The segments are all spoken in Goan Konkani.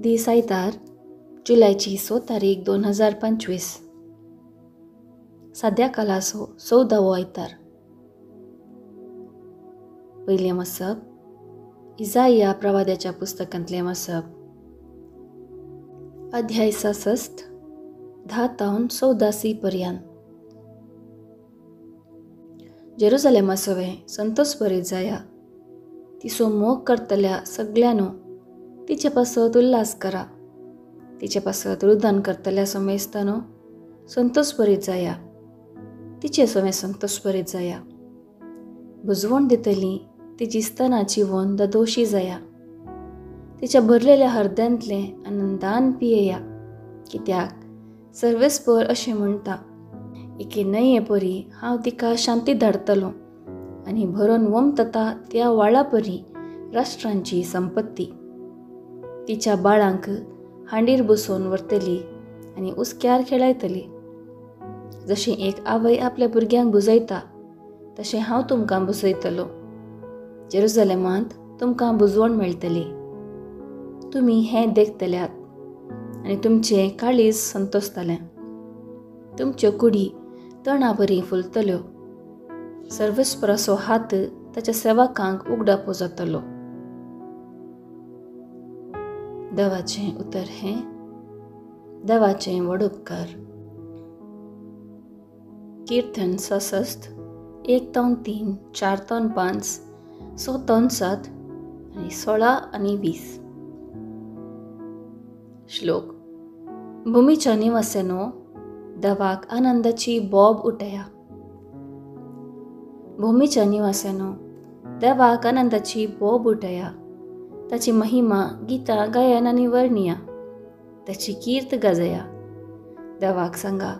दीस आयतार जुलयची 6 तारीख 2025. साद्या कालासो 14वो आयतार. पयलें वाचप इजाया प्रवाद्याच्या पुस्तकांतलें वाचप, अध्याय 66 10 तावन 14 पर्यंत. जेरुजालेमा सवें संतोष बरीत जाया, तिचो मोग करतल्या सगळ्यांनो तिचे पासत उल्हास करा, तिचे पासत रुदान करतल्या समेस्तानो संतोष बरीत जाया, तिचे सवें संतोष बरीत जाया. बुजवण दितली तिची स्तनाची वन ददोशी जाया, तिच्या भरलेल्या हरद्यांतलें आनंदान पियेया. कित्याक सर्वेस्पर अशें म्हणटा, एके न्हंये परी हांव तिका शांती धाडटलो आनी भरून वमतता त्या वाळा परी राष्ट्रांची संपत्ती. तिच्या बाळांक हांडीर बसोवन व्हरतली आनी उस्क्यार खेळायतली. जशी एक आवय आपल्या भुरग्यांक बुजयता तशें हांव तुमकां बुजयतलो. जेरुजालेमांत तुमकां बुजवण मेळटली. तुमी हें देखतल्यात आनी तुमचें काळीज संतोसतलें. तुमच्यो कुडी तणा बरी फुलतल्यो. सर्वेस्पराचो हात ताच्या सेवकांक उगडापो जातलो. देवाचें उतर हें देवाचें व्हड उपकार. कीर्तन 66 1 तावन 3 4 तावन 5 6 तावन 7 आनी 16 आनी 20. श्लोक. भूमीच्या निवास्यानो देवाक आनंदाची बोब उठया. भूमीच्या निवास्यानो देवाक आनंदाची बोब उठया. ताची महिमा गीतां गायन आनी वर्णिया, ताची कीर्त गाजया. देवाक सांगा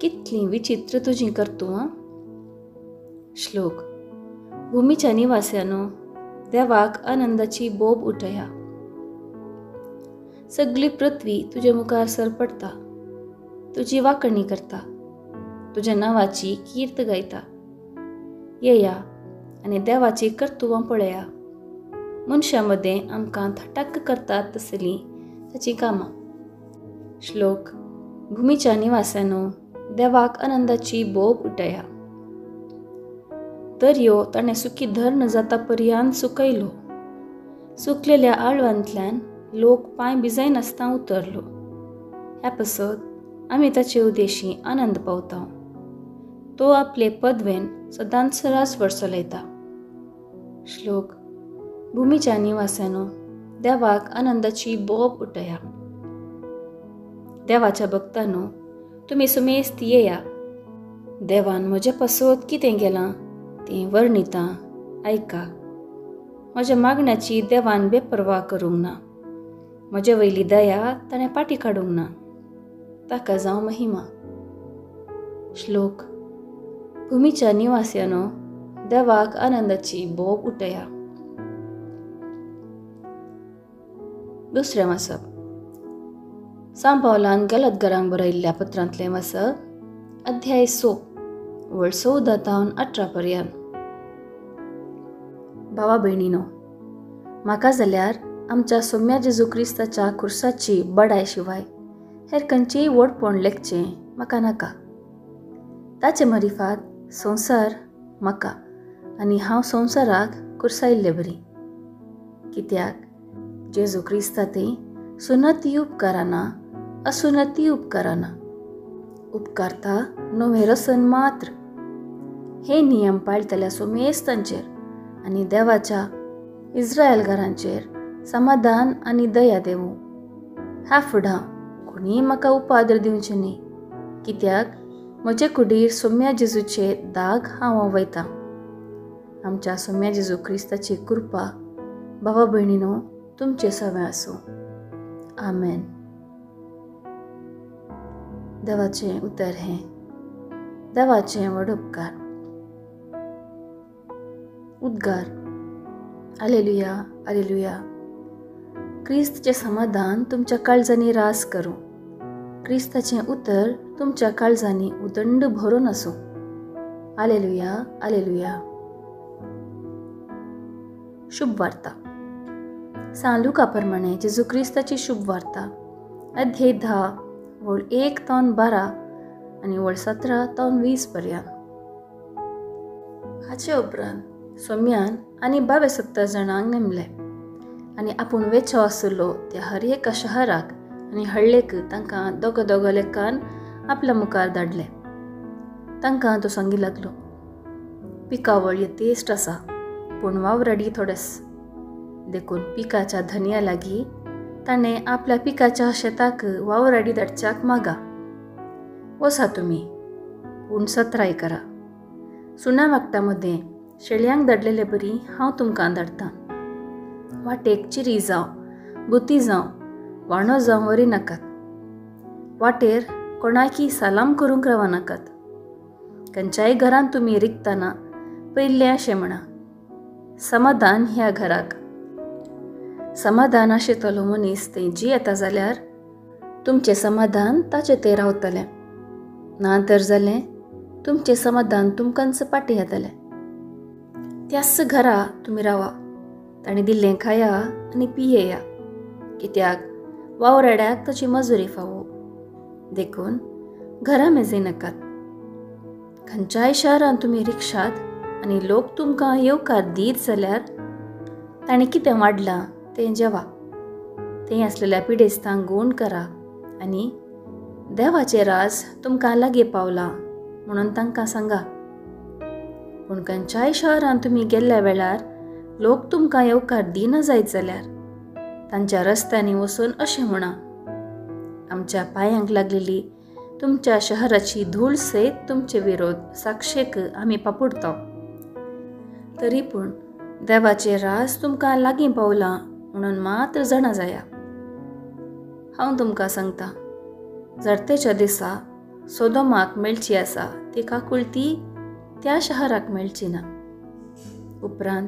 कितलीं विचित्र तुजीं कर्तुवां. श्लोक. भूमीच्या निवास्यानो देवाक आनंदाची बोब उठया. सगळी पृथ्वी तुजे मुखार सरपडटा, तुजी वाकणी करता, तुज्या नांवाची कीर्त गायता. येया आनी देवाची कर्तुवां पळया. मनशां मदें आमकां थटाक करतात तसलीं ताचीं कामां. श्लोक. भूमीच्या निवास्यानो देवाक आनंदाची बोब उठया. दर्यो ताणें सुकी धरण जाता पर्यंत सुकयलो. सुकलेल्या आळवांतल्यान लोक पांय भिजयनासतना उतरलो. ह्या पासत आमी ताचे उदेशी आनंद पावता. तो आपले पदवेन सदांच राजवट चलयता. श्लोक. भूमीच्या निवास्यानो देवाक आनंदाची बोब उठया. देवाच्या भक्तानो तुमी सुमेस्त येया. देवान म्हजे पासत कितें केलां तें वर्णिता आयका. म्हज्या मागण्याची देवान बेपर्वा करूंक ना. म्हजे वयली दया ताणें पाटी काडूंक ना. ताका जावं महिमा. श्लोक. भूमीच्या निवास्यानो देवाक आनंदाची बोब उठया. दुसरें वाचप सांव पावलान गलतगरांक बरयल्ल्या पत्रांतलें वाचप, अध्याय 6 वळ 14 तावन 18 पर्यंत. भावा भयणीनो, म्हाका जाल्यार आमच्या सोम्या जेजू क्रिस्ताच्या खुर्साची बडाय शिवाय हेर खंयचेय व्हडपण लेखचें म्हाका नाका. ताचे मरिफात संवसार म्हाका आनी हांव संवसाराक कुर्सायल्ले बरी. कित्याक जेजू क्रिस्ता थंय सुनती उपकाराना असुनती उपकाराना, उपकारता नवें रसन मात्र. हे नियम पाळटल्या सुमेस्तांचेर आनी देवाच्या इस्रायलगारांचेर समाधान आनी दया देवूं. ह्या फुडां कोणीय म्हाका उपाद्र दिवचें न्ही, कित्याक म्हजे कुडीर सोम्या जेजूचे दाग हांव वयता. आमच्या सोम्या जेजू क्रिस्ताची कृपा भावा भयणीनो तुमचे सवें आसूं. आमेन. देवाचें उतर हें देवाचें व्हड उपकार. उद्गार. आलेलुया, आलेलुया. क्रिस्तचें समाधान तुमच्या काळजांनी रास करूं. क्रिस्ताचें उतर तुमच्या काळजांनी उदंड भरून आसूं. आलेलुया, आलेलुया. शुभ वार्ता. सांत लुका प्रमाणे जेजू क्रिस्ताची शुभ वार्ता अध्याय 10 वळ 1 तावन 12 आनी वळ 17 तावन 20 पर्यंत. हाचे उपरांत सोम्यान आनी 72 जाणांक नेमले आनी आपूण वेचो आसलो त्या हर एका शहराक आनी हळ्ळेक तांकां दोग दोग लेखान आपल्या मुखार धाडले. तांकां तो सांगी लागलो, पिकावळ यथेश्ट आसा पूण वावराडी थोडेस, देखून पिकाच्या धनया लागीं ताणें आपल्या पिकाच्या शेताक वावराडी धाडच्याक मागा. वसा तुमी पूण सत्राय करा. सुण्या वागटा मदें शेळयांक धाडलेले बरी हांव तुमकां धाडटां. वाटेक चिरी जावं, बुती जावं, वाणो जावं वरी नाकात. वाटेर कोणाकी सलाम करूंक रावा नाकात. खंयच्याय घरांत तुमी रिगतना पयलें अशें म्हणा, समाधान ह्या घराक. समाधान आशितलो मनीस थंय जियेता जाल्यार तुमचें समाधान ताचे थंय रावतलें, ना तर जालें तुमचें समाधान तुमकांच पाटी येतलें. त्याच घरा तुमी रावा, ताणें दिल्लें खाया आनी पियेया, कित्याक वावराड्याक ताची मजुरी फावो. देखून घरा मेजय नाकात. खंयच्याय शहरांत तुमी रिक्षात आनी लोक तुमकां येवकार दीत जाल्यार ताणें कितें वाडलां तें जेवा, थंय आसलेल्या पिडेस्तांक गूण करा आनी देवाचें राज तुमकां लागीं पावलां म्हणून तांकां सांगा. पूण खंयच्याय शहरांत तुमी गेल्ल्या वेळार लोक तुमकां येवकार दिना जायत जाल्यार तांच्या रस्त्यांनी वचून अशें म्हणा, आमच्या पांयांक लागलेली तुमच्या शहराची धूळ सयत तुमचे विरोध साक्षेक आमी पापुडता. तरी पूण देवाचें राज तुमकां लागीं पावलां म्हणून मात्र जाणा जाया. हांव तुमकां सांगता, जरतेच्या दिसा सोदोमाक मेळची आसा ती काकुळती त्या शहराक मेळची ना. उपरांत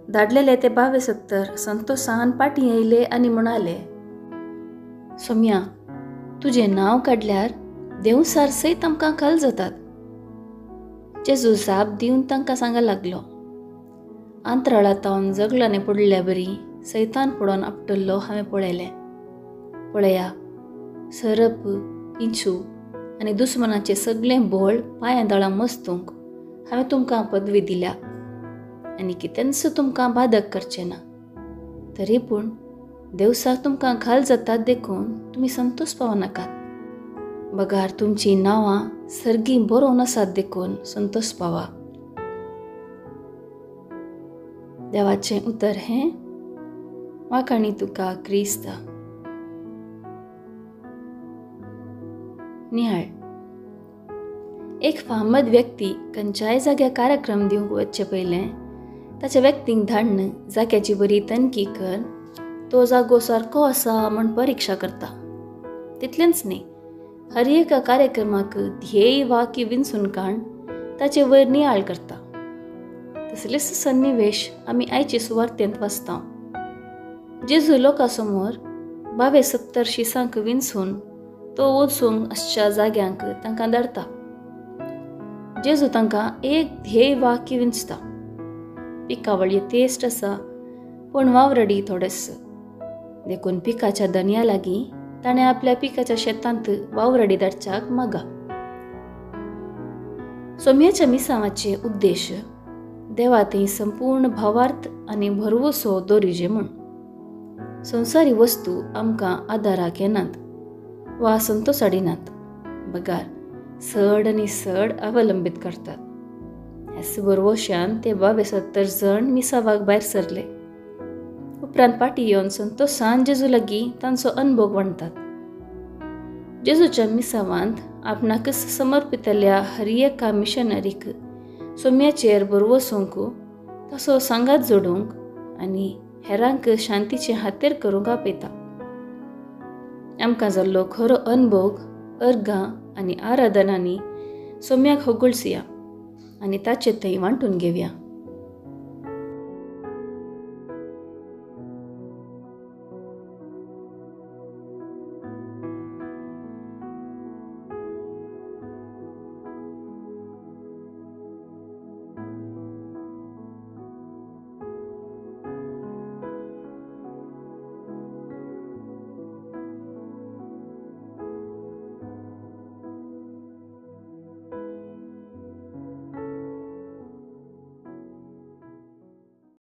धाडलेले ते 72 संतोसान पाटी येयले आनी म्हणाले, सोम्या, तुजें नांव काडल्यार देवसार सयत आमकां खाल जातात. जेजू जाप दिवन तांकां सांगा लागलो, आंतराळा तावन जगलांनी पडल्या बरी सैतान पडोन आपटल्लो हांवें पळयलें. पळया, सरप, इंचू आनी दुस्मनाचें सगळें बोळ पांयां दळां मस्तूंक हांवें तुमकां पदवी दिल्या आनी कितेंच तुमकां बादक करचें ना. तरी पूण देवसाक तुमकां घाल जातात देखून तुमी संतोष पावनाकात. बगार तुमचीं नांवां सर्गीं बरोवन आसात देखून संतोष पावा. देवाचें उतर हें वाखाणी तुका क्रिस्ता. निहाळ. एक फामद व्यक्ती खंयच्याय जाग्यार कार्यक्रम दिवंक वचचे पयलें ताच्या व्यक्तींक धाडून जाग्याची बरी तनखी कर तो जागो सारको आसा म्हूण परिक्षा करता. तितलेंच न्ही, हर एका कार्यक्रमाक ध्येय वाक्य विंचून काण ताचे वयर नियाळ करता. तसलेच सन्निवेश आमी आयचे सुवार्तेंत वाचता. जेजू लोकां समोर 72 शिसांक विंचून तो वचूंक आसच्या जाग्यांक तांकां धाडटा. जेजू तांकां एक ध्येय वाक्य विंचता. पिकावळ यथेश्ट आसा पूण वावराडी थोडेस, देखून पिकाच्या धनया लागीं ताणें आपल्या पिकाच्या शेतांत वावराडी धाडच्याक मागा. सोम्याच्या मिसांवाचे उद्देश देवा थंय संपूर्ण भावार्थ आनी भरवसो दवरिजे म्हूण. संवसारी वस्तू आमकां आदाराक येनात वा संतोष हाडिनात, बगार चड आनी चड अवलंबीत करतात. ह्याच भरवश्यान ते 72 जण मिसावाक भायर सरले. उपरांत पाटी येवन संतोषान जेजू लागीं तांचो अनभोग वांटतात. जेजूच्या मिसावांत आपणाकच समर्पितल्या हर एका मिशनरीक सोम्याचेर भरवसूंक, तसो सांगात जोडूंक आनी हेरांक शांतीचे हातेर करूंक आपयता. आमकां जाल्लो खरो अनभोग अर्गां आनी आराधनांनी सोम्याक होगुळसुया आनी ताचे थंय वांटून घेवया.